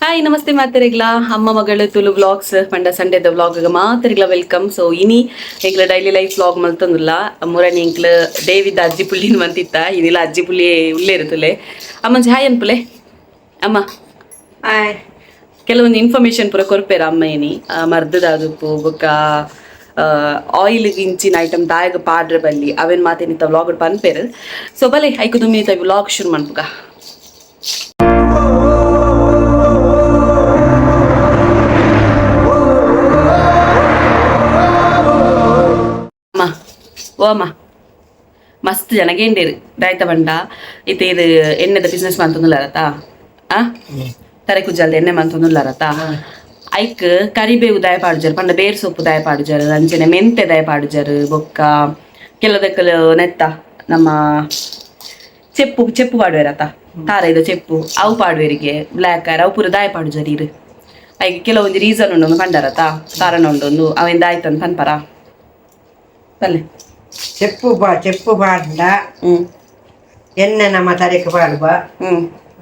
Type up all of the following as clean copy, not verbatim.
Hi namaste ಮಾತೆರೆಗ್ಲಾ ಅಮ್ಮ ಮಗಳು ತುಳು ವ್ಲಾಗ್ಸ್ ಪಂಡ ಸಂಡೇದ ವ್ಲಾಗ್ ಮಾತೆರೆಗ್ಲಾ welcome. So ಇನಿ ಎಂಕ್ಲ ಡೈಲಿ ಲೈಫ್ ವ್ಲಾಗ್ ಮಲ್ತೊಂದುಲ್ಲ. ಮುರಣಿ ಎಂಕ್ಲ ಡೇವಿದ ಅಜ್ಜಿ ಪುಳ್ಳಿನ ಮಂತಿತ್ತ. ಇನಿಲ ಅಜ್ಜಿ ಪುಳ್ಳಿ ಉಲ್ಲೆ ಇರುತ್ತಲೆ. ಅಮ್ಮಂಜಿ ಹಾಯ್ ಅನ್ಪುಲೆ ಅಮ್ಮ. ಹಾಯ್. ಕೆಲವೊಂದು ಇನ್ಫಾರ್ಮೇಶನ್ ಪೂರ ಕೊರ್ಪೇರ ಅಮ್ಮ ಏನಿ ಮರ್ದದ ಅದುಪ್ಪು ಬೊಕ್ಕ ಆಯಿಲ್ ಇಂಚಿನ ಐಟಮ್ ದಾಯಗ ಪಾಡ್ರೆ ಬಲ್ಲಿ ಅವೇನ್ ಮಾತೇನಿತ್ತ ವ್ಲಾಗ್ ಪನ್ಪೇರು. ಸೊ ಬಲೆ ಐಕು ದುಮ್ಮಿನಿತ ವ್ಲಾಗ್ ಶುರು ಮನ್ಪುಗ. ಅಮ್ಮ, ಓ ಅಮ್ಮ, ಮಸ್ತ್ ಜನ ಗೇಂಡೇರು ದಾಯ್ತ ಬಂಡ ಇತ್ತೆ ಇದು ಎಣ್ಣೆದ ಬಿಸ್ನೆಸ್ ಮಂತೊಂದುಲ್ಲಾರತಾ? ಆ ತರೆ ಕುಜ್ಜಲ್ದ ಎಣ್ಣೆ ಮಂತೊಂದುಲ್ಲಾರತಾ? ಐಕ್ ಕರಿಬೇವು ದಾಯ ಪಾಡುಜರ್ ಪಂಡ ಬೇರ್ ಸೊಪ್ಪು ದಾಯ ಪಾಡುಜರ್, ಅಂಚನೆ ಮೆಂತೆ ದಾಯ ಪಾಡುಜರ್, ಬೊಕ್ಕ ಕೆಲದಕ್ಕಲು ನೆತ್ತ ನಮ್ಮ ಚೆಪ್ಪು ಚೆಪ್ಪು ಪಾಡುವೆರತ, ತಾರೈದ ಚೆಪ್ಪು ಅವು ಪಾಡುವೆರಿಗೆ, ಬ್ಲ್ಯಾಕ್ ಆರ್ ಅವು ಪೂರ ದಾಯ ಪಾಡುಜರ್ ಇರು. ಐಕ್ ಕೆಲವೊಂದು ರೀಸನ್ ಉಂಡು ಒಂದು ಪಂಡರತ, ಕಾರಣ ಉಂಡು ಒಂದು. ಅವೆಂದ ಆಯ್ತಂದು ಪನ್ಪರ ಪಲ್ಲೆ. ಚೆಪ್ಪು ಬಾ, ಚೆಪ್ಪು ಪಾಡ್ಂಡ ಎಣ್ಣೆ ನಮ್ಮ ತರೆಕ್ ಪಾಡುವ.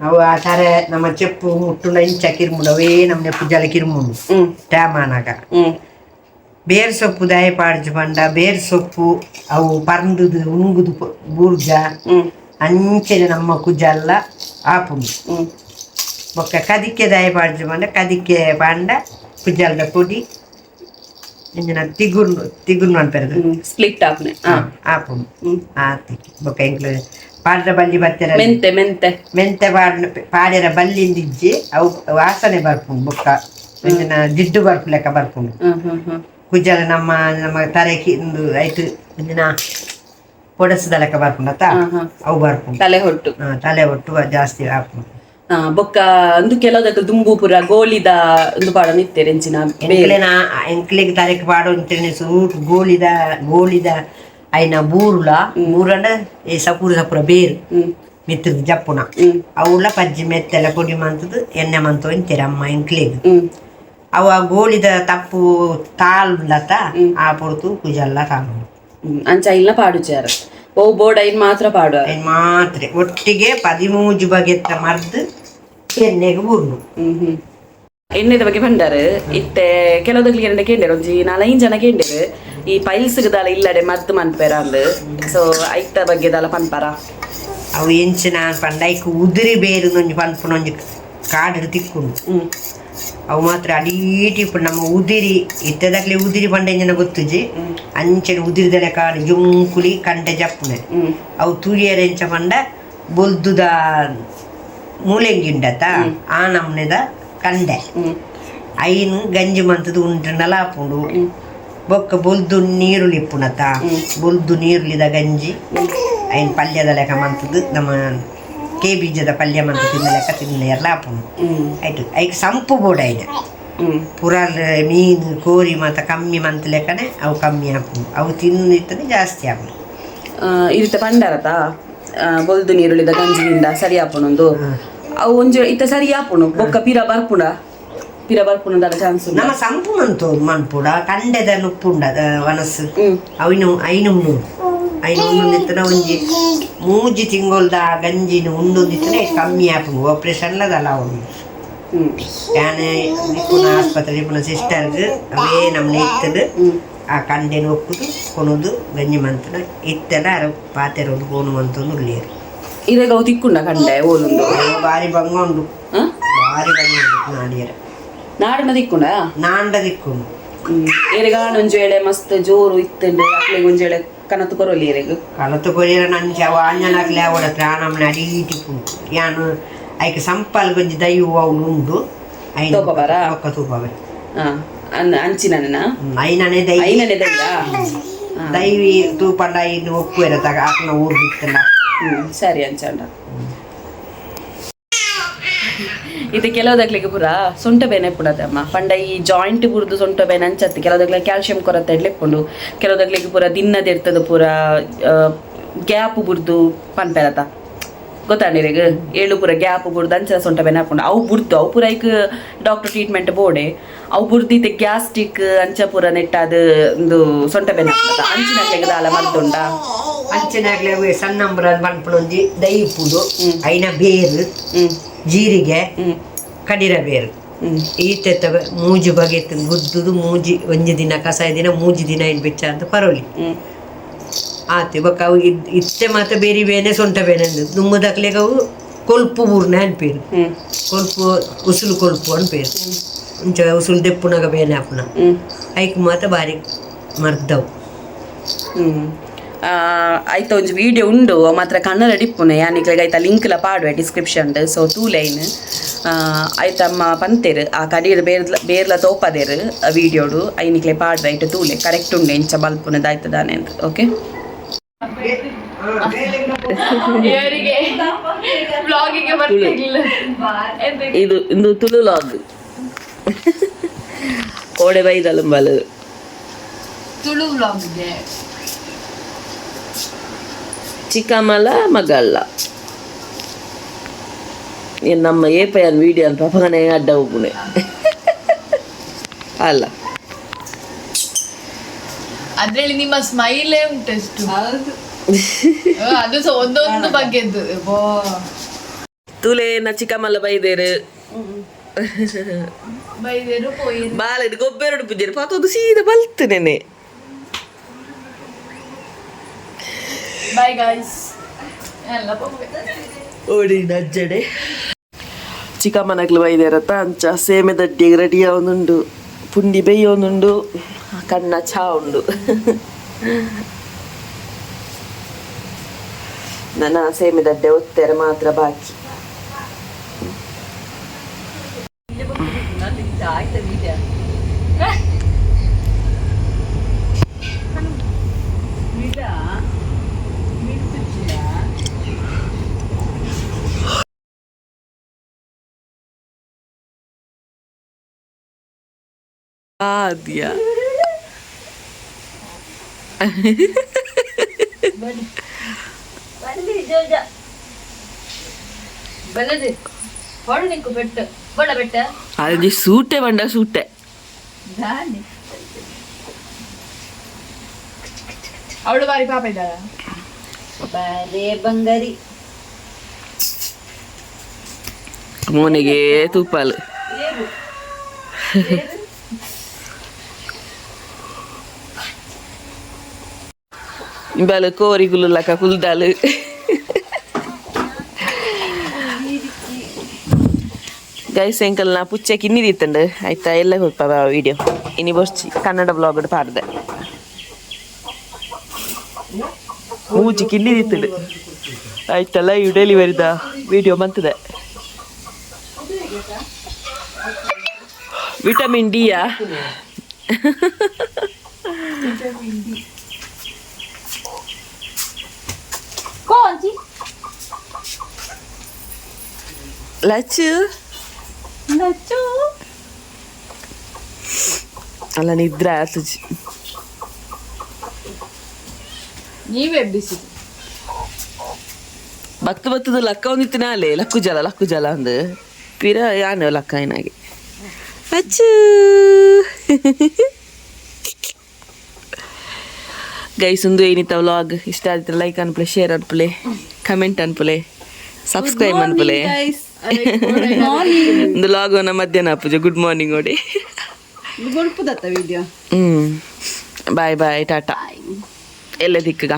ಅವು ಆ ತರೆ ನಮ್ಮ ಚೆಪ್ಪು ಮುಟ್ಟುಂಡ ಇಂಚ ಕಿರ್ಮುಂಡು, ಅವೇ ನಮ್ಮ ನೆಪ್ಪು ಜಲ ಕಿರ್ಮುಂಡು ಟ್ಯಾಮಾನಾಗ. ಬೇರ್ ಸೊಪ್ಪು ದಾಯ ಪಾಡ್ಜು ಪಂಡ ಬೇರ್ ಸೊಪ್ಪು ಅವು ಪರ್ಂದುದು ಉಣುಗುದು ಬೂರ್ಜ ಅಂಚನೆ ನಮ್ಮ ಕುಜಲ್ಲ ಆಪುಂಡು. ಬೊಕ್ಕ ಕದಿಕೆ ದಾಯ ಪಾಡ್ಜು ಪಂಡ ಕದಿಕೆ ಪಾಂಡ ಕುಜಲ್ದ ಪೊಡಿ ಇಂಜಿನ ತಿಗುರು ತಿಗುರು ಅನ್ಪೆರದು. ಸ್ಪ್ಲಿಟ್ ಆಪ್ನೆ. ಆಪುಂಡು. ಆತಿ ಬೊಕ್ಕ ಎಂಕ್ಲು ಪಾಡ್ರ ಬಲ್ಲಿ ಬತ್ತೆರ. ಮೆಂತೆ ಮೆಂತೆ. ಮೆಂತೆ ಪಾಡ್ ಪಾಡ್ಯರ ಬಲ್ಲಿಂದಿಜ್ಜಿ, ಅವು ವಾಸನೆ ಬರ್ಪುಂಡು, ಬೊಕ್ಕ ಇಂಜಿನ ಜಿಡ್ಡು ಬರ್ಪು ಲೆಕ್ಕ ಬರ್ಪುಂಡು. ಹ್ಮ್ ಹ್ಮ್ ಹ್ಮ್ ಕುಜಲ ನಮ್ಮ ನಮ್ಮ ತರೆ ಇಂದು ಐತು ಇಂಜಿನ ಪೊಡಸದ ಲೆಕ್ಕ ಬರ್ಪುಂಡತ್ತ. ಅವು ಬರ್ಪುಂಡು. ತಲೆ ಹೊಟ್ಟು. ಹಾ, ತಲೆ ಒಟ್ಟು ಜಾಸ್ತಿ ಆಪುಂಡು. ಬೊಕ್ಕ ಅಂದು ಕೆಲವುದಕ್ಕೆ ದುಂಬು ಪೂರ ಗೋಲಿದ ಒಂದು ಪಾಡ ನಿತ್ತೇರೆ ಎಂಚಿನ ಬೇರೆ. ಎಂಕ್ಲೆನ ಎಂಕ್ಲೆಗ್ ತರೆಕ್ ಪಾಡೊಂತೇನೆ ಸೂಟ್ ಗೋಲಿದ ಗೋಲಿದ ಐನ ಬೂರುಲ ಬೂರನ ಈ ಸಪೂರ ಸಪೂರ ಬೇರು ಮಿತ್ತದ ಜಪ್ಪುನ ಅವುಲ ಪಜ್ಜಿ ಮೆತ್ತೆಲ್ಲ ಪೊಡಿ ಮಂತದ್ದು ಎಣ್ಣೆ ಮಂತು ಅಂತೀರ ಅಮ್ಮ ಎಂಕ್ಲೆಗ್. ಅವು ಆ ಗೋಳಿದ ತಪ್ಪು ತಾಳುಂಡತ ಆ ಪೊರ್ತು ಕುಜಲ್ಲ ತಾಳು. ಅಂಚ ಇಲ್ಲ ಪಾಡುಚಾರ ಓ ಬೋರ್ಡ್ ಐನ್ ಮಾತ್ರ ಪಾಡುವ. ಐನ್ ಮಾತ್ರೆ ಒಟ್ಟಿಗೆ 13 ಬಗೆತ್ತ ಮರ್ದು ಎಣ್ಣೆಗೆ ಬೂರ್ನು. ಹ್ಮ್ ಹ್ಮ್ ಎಣ್ಣೆದ ಬಗ್ಗೆ ಪಂಡಾರು. ಇತ್ತೆ ಕೆಲವುದಕ್ಕೆ ಎರಡ ಕೇಂಡೇರು, ಒಂಜಿ ನಾಲೈದು ಜನ ಕೇಂಡೇರು ಈ ಪೈಲ್ಸ್ ದಾಲ ಇಲ್ಲಡೆ ಮದ್ದು ಮನ್ಪೇರ ಅಂದ್. ಸೊ ಐತ ಬಗ್ಗೆ ದಾಲ ಪನ್ಪರ? ಅವು ಎಂಚಿನ ಪಂಡ ಐಕ್ ಉದುರಿ ಬೇರು ಒಂಜಿ ಪನ್ಪುನ ಒಂಜಿ ಕಾಡು ತಿಕ್ಕುಂಡು. ಅವು ಮಾತ್ರ ಅಡೀಟಿ ಇಪ್ಪು. ನಮ್ಮ ಉದಿರಿ ಇತ್ತದಕ್ಲೆ ಉದಿರಿ ಪಂಡ ಎಂಜಿನ ಗೊತ್ತುಜಿ, ಅಂಚನೆ ಉದಿರಿದಲೆ ಕಾಡು ಜುಂಕುಲಿ ಕಂಡೆ ಜಪ್ಪುನೆ. ಅವು ತುರಿಯರ ಎಂಚ ಪಂಡ ಬೊಲ್ದುದ ಮೂಲೆಂಗಿ ಉಂಡತ, ಆ ನಮ್ನೆದ ಕಂಡೆ ಐನು ಗಂಜಿ ಮಂತದ್ದು ಉಂಟುಂಡಲ ಆಪುಂಡು. ಬೊಕ್ಕ ಬೊಲ್ದು ನೀರುಳ್ಳಿ ಇಪ್ಪುನತ, ಬೊಲ್ದು ನೀರುಳ್ಳಿದ ಗಂಜಿ ಐನ್ ಪಲ್ಯದ ಲೆಕ್ಕ ಮಂತದ್ದು, ನಮ್ಮ ಕೆ ಬೀಜದ ಪಲ್ಯ ಮಂತ ತಿನ್ನ ಲೆಕ್ಕ ತಿನ್ನ ಎಲ್ಲ ಆಪುಂಡು. ಆಯ್ತು, ಐಕ್ ಸಂಪು ಬೋಡ ಐನ ಪುರಾಲ್ ಮೀನು ಕೋರಿ ಮಾತ ಕಮ್ಮಿ ಮಂತ್ ಲೆಕ್ಕನೆ ಅವು ಕಮ್ಮಿ ಆಪುಂಡು. ಅವು ತಿಂದಿತ್ತನೆ ಜಾಸ್ತಿ ಆಪುಂಡು. ಇರುತ್ತೆ ಪಂಡರತ, ಬೊಲ್ದು ನೀರುಳ್ಳಿದ ಗಂಜಿನಿಂದ ಸರಿ ಆಪುಣೊಂದು. ಅವು ಒಂಜಿ ಇತ್ತ ಸರಿ ಆಪುಣು, ಬೊಕ್ಕ ಪಿರ ಬರ್ಪುಣ, ಪಿರ ಬರ್ಪುಣ ದಾಲ ಚಾನ್ಸ್ ಉಂಡು. ನಮ್ಮ ಸಂಪು ಮಂತು ಮನ್ಪುಡ ಕಂಡೆದ ನುಪ್ಪುಂಡ ವನಸ್ಸು ಅವಿನ ಐನು 300 ಐನು ಉಂಡೊಂದಿತ್ತನ ಒಂಜಿ ಮೂಜಿ ತಿಂಗೊಲ್ದ ಗಂಜಿನ ಉಂಡೊಂದಿತ್ತನೆ ಕಮ್ಮಿ ಆಪುಂಡು. ಆಪರೇಷನ್ ಲದಲ್ಲ ಉಂಡು. ಯಾನ್ ಇಪ್ಪುನ ಆಸ್ಪತ್ರೆ ಇಪ್ಪುನ ಸಿಸ್ಟರ್ಗ್ ಅವೇ ನಮ್ನೆ ಇತ್ತದು. ಆ ಕಂಡೆನ ಒಕ್ಕುದು ಕೊನೊದು ಗಂಜಿ ಮಂತನ ಇತ್ತೆಲ್ಲ ಅರ ಪಾತೆರೊಂದು ಕೋನು ಮಂತೊಂದು ಉಳ್ಳೇರು. ಇರೆಗ್ ಅವು ತಿಕ್ಕುಂಡ ಕಂಡೆ ಓಲುಂಡು? ಬಾರಿ ಬಂಗ ಉಂಡು. ಬಾರಿ ಬಂಗ ಉಂಡು ನಾಡಿಯರ. ನಾಡಿನ ತಿಕ್ಕುಂಡ? ನಾಂಡ ದಿಕ್ಕುಂಡು. ಏರೆಗಾಣ ಒಂಜಿ ವೇಳೆ ಮಸ್ತ್ ಜೋರು ಇತ್ತುಂಡು ಅಕ್ಲೆಗ್ ಒಂಜಿ ವೇಳೆ ಕನತು ಕೊರೊಲಿ ಏರೆಗ್. ಕನತು ಕೊರಿಯರ ನಂಚ ಅವು ಆಂಜನಾಕ್ಲೆ ಅವಡ ತ್ರಾಣಮ್ನ ಅಡೀಟಿಪ್ಪುಂಡು. ಯಾನು ಐಕ್ ಸಂಪಾಲ್ ಗೊಂಜಿ ದೈವ ಅವು ಉಂಡು ಐನ್. ತೂಪವರ? ಬೊಕ್ಕ ತೂಪವೆ. ಅಂಚಿನನ? ಐನನೇ ದೈ. ಐನನೇ ದೈಯ. ದೈವಿ ತೂಪಂಡ ಐನು ಒಪ್ಪುವೆರ ತಗ ಆಕ್ನ ಊರು ಬಿತ್ತಲ್ಲ. ಸರಿ ಅಂಚಂಡ. ಇದು ಕೆಲವುದಕ್ಲಿಗೆ ಪೂರ ಸೊಂಟ ಬೇನೆ ಇಪ್ಪುಂಡತೆ ಅಮ್ಮ. ಪಂಡ ಈ ಜಾಯಿಂಟ್ ಬುರ್ದು ಸೊಂಟ ಬೇನೆ ಅಂಚತ್ತೆ. ಕೆಲವುದಕ್ಲೆ ಕ್ಯಾಲ್ಸಿಯಂ ಕೊರತೆ ಎಡ್ಲೆ ಇಪ್ಪುಂಡು. ಕೆಲವುದಕ್ಲಿಗೆ ಪೂರ ದಿನ್ನದಿರ್ತದೆ, ಪೂರ ಗ್ಯಾಪ್ ಬುರ್ದು ಪನ್ಪೆರತ, ಗೊತ್ತಾಂಡಿರೆಗ್? ಏಳು ಪೂರ ಗ್ಯಾಪ್ ಬುರ್ದು ಅಂಚ ಸೊಂಟ ಬೇನೆ ಹಾಕೊಂಡು ಅವು ಬುರ್ದು ಅವು ಪೂರ ಐಕ್ ಡಾಕ್ಟರ್ ಟ್ರೀಟ್ಮೆಂಟ್ ಬೋಡೆ. ಅವು ಬುರ್ದಿತ್ತೆ ಗ್ಯಾಸ್ಟಿಕ್ ಅಂಚ ಪೂರ ನೆಟ್ಟಾದ ಒಂದು ಸೊಂಟ ಬೇನೆ ಹಾಕ್ತದ. ಅಂಚಿನಕ್ಲೆಗ್ ದಾಲ ಮದ್ದುಂಡ? ಅಂಚಿನಾಗ್ಲೆ ಅವು ಸಣ್ಣಂಬ್ರ ಪನ್ಪುನ ಒಂಜಿ ದೈ ಇಪ್ಪುಂಡು. ಐನ ಬೇರು ಜೀರಿಗೆ. ಕಡಿರ ಬೇರು ಈತೆತ್ತ ಮೂಜಿ ಬಗೆತ್ ಗುದ್ದುದು ಮೂಜಿ ಒಂಜಿ ದಿನ ಕಸಾಯ ದಿನ ಮೂಜಿ ದಿನ ಇನ್ ಬೆಚ್ಚ ಅಂತ ಪರೋಲಿ ಆತೆ ಬೊಕ್ಕ ಅವು ಇತ್ತೆ ಮಾತ ಬೇರಿ ಬೇನೆ ಸೊಂಟ ಬೇನೆ ಅಂದು ದುಮ್ಮದಕ್ಲೆಗ್ ಅವು ಕೊಲ್ಪು ಬೂರ್ನೆ ಅನ್ಪೇರು ಕೊಲ್ಪು ಉಸುಲು ಕೊಲ್ಪು ಅನ್ಪೇರು ಇಂಚ ಉಸುಲು ದೆಪ್ಪುನಗ ಬೇನೆ ಆಪುನ ಐಕ್ ಮಾತ ಬಾರಿ ಮರ್ದವು. ಆಯ್ತ ಒಂಜಿ ವಿಡಿಯೋ ಉಂಡು ಮಾತ್ರ ಕನ್ನಡ ಡಿಪ್ಪುನೆ ಯಾನಿಕ್ಲೆಗ್ ಐತ ಲಿಂಕ್ಲ ಪಾಡುವೆ ಡಿಸ್ಕ್ರಿಪ್ಷನ್ ಸೊ ತೂಲೈನ್ ಆಯ್ತಮ್ಮ ಪಂತೇರು ಆ ಕಡೀರ್ ಬೇರ್ಲ ಬೇರ್ಲ ತೋಪದೇರು ವಿಡಿಯೋಡು ಐನಿಕ್ಲೆ ಪಾಡುವೆ ಐಟ ತೂಲೆ ಕರೆಕ್ಟ್ ಉಂಡು ಎಂಚ ಬಲ್ಪುನದ ಆಯ್ತದಾನೆ ಅಂತ. ಓಕೆ. ಇವರಿಗೆ ಬ್ಲಾಗಿಗೆ ಬರ್ತಿರ್ಲಿಲ್ಲ. ಇದು ಇಂದು ತುಳು ಲಾಗ್ ಕೋಡೆ ಬೈದಲಂಬಲು. ತುಳು ಬ್ಲಾಗ್ಗೆ. ಚಿಕ್ಕಮ್ಮಲ ಮಗಲ್ಲ ಏನ್ ನಮ್ಮ ಏಪಯನ್ ವಿಡಿಯೋ ಅಂತ ಪಪಗನೆ ಅಡ್ಡ ಹೋಗುನೆ ಅಲ್ಲ. ಅದ್ರಲ್ಲಿ ನಿಮ್ಮ ಸ್ಮೈಲೇ ಉಂಟಷ್ಟು. ಅದು ಸಹ ಒಂದೊಂದು ಬಗ್ಗೆದ್ದು. ತುಲೆ ನ ಚಿಕ್ಕಮ್ಮಲ್ಲ ಬೈದೇರು. ಬೈದೇರು ಪೋಯಿ. ಬಾಲೆಡ್ ಗೊಬ್ಬೆರಡು ಪೂಜೆರು ಪಾತೊಂದು ಸೀದಾ ಬಲ್ತು ನೆನೆ. ಬೈ ಗಾಯ್ಸ್ ಎಲ್ಲ ಪೋಪೆ. ಓಡಿ ನಜ್ಜಡೆ ಚಿಕ್ಕಮ್ಮನಕ್ಲು ಬೈದೇರತ್ತ ಅಂಚ ಸೇಮೆ ದಡ್ಡಿಗೆ ರೆಡಿ ಅವನುಂಡು ಪುಂಡಿ ಬೇಯೋನುಂಡು ಕಣ್ಣ ಚಾ ಉಂಡು. ನನ್ನ ಸೇಮೆ ದಡ್ಡೆ ಒತ್ತೆರ ಮಾತ್ರ ಬಾಕಿ. ಆದ್ಯ. ಬಲ್ಲದೆ ಹೊಡು ನಿಕ್ಕು ಬೆಟ್ಟ ಬಡ ಬೆಟ್ಟ. ಅದು ಸೂಟೆ ಬಂಡ ಸೂಟೆ. ಅವಳು ಬಾರಿ ಪಾಪ ಇದ್ದಾಳ. ಬಾರೇ ಬಂಗಾರಿ. ಮೋನೆಗೆ ತೂಪಾಲು. ಇಂಬಾಲು ಕೋರಿ ಕುಲ್ಲಕ ಕುಲ್ದಾಲು. ಗೈಸ್ ಎಂಕಲ್ ನಾ ಪುಚ್ಚೆ ಕಿನ್ನಿ ದೀತಂಡು ಆಯ್ತಾ ಎಲ್ಲ ಕೊಲ್ಪ ವಿಡಿಯೋ ಇನಿ ಬೊರ್ಚಿ ಕನ್ನಡ ಬ್ಲಾಗ್ ಪಾಡ್ದೆ ಮೂಜಿ ಕಿನ್ನಿ ದೀತಂಡು ಆಯ್ತಾ live ಡೆಲಿವರಿದ video ಬಂತದೆ. Vitamin ಡಿಯಾ. ಕೋಂಚಿ. Lachchu. Lachchu. ಅಲ್ಲ ನಿದ್ರೆ ಆತುಜಿ. ನೀವೇ ಎಬ್ಬಿಸಿದ್ದು. ಬತ್ತು ಬತ್ತದ ಲಕ್ಕ ಒಂದಿತ್ತು ನಾಲೆ ಲಕ್ಕು ಜಲ ಲಕ್ಕು ಜಲ ಅಂದು ಪಿರ ಯಾನು ಲಕ್ಕ ಏನಾಗಿ ಅಚ್ಚು. ಗೈಸ್ ಒಂದು ಏನಿತ್ತ ವ್ಲಾಗ್ ಇಷ್ಟ ಆಯ್ತು ಲೈಕ್ ಅನ್ಪುಲೆ, ಶೇರ್ ಅನ್ಪುಲೆ, ಕಮೆಂಟ್ ಅನ್ಪುಲೆ, ಸಬ್ಸ್ಕ್ರೈಬ್ ಅನ್ಪುಲೆ. ಒಂದು ಲಾಗ್ ಮಧ್ಯಾಹ್ನ ಪೂಜೆ ಗುಡ್ ಮಾರ್ನಿಂಗ್ ನೋಡಿ. ವಿಡಿಯೋ. ಬಾಯ್ ಬಾಯ್ ಟಾಟಾ ಎಲ್ಲ ದಿಕ್ಕಗ.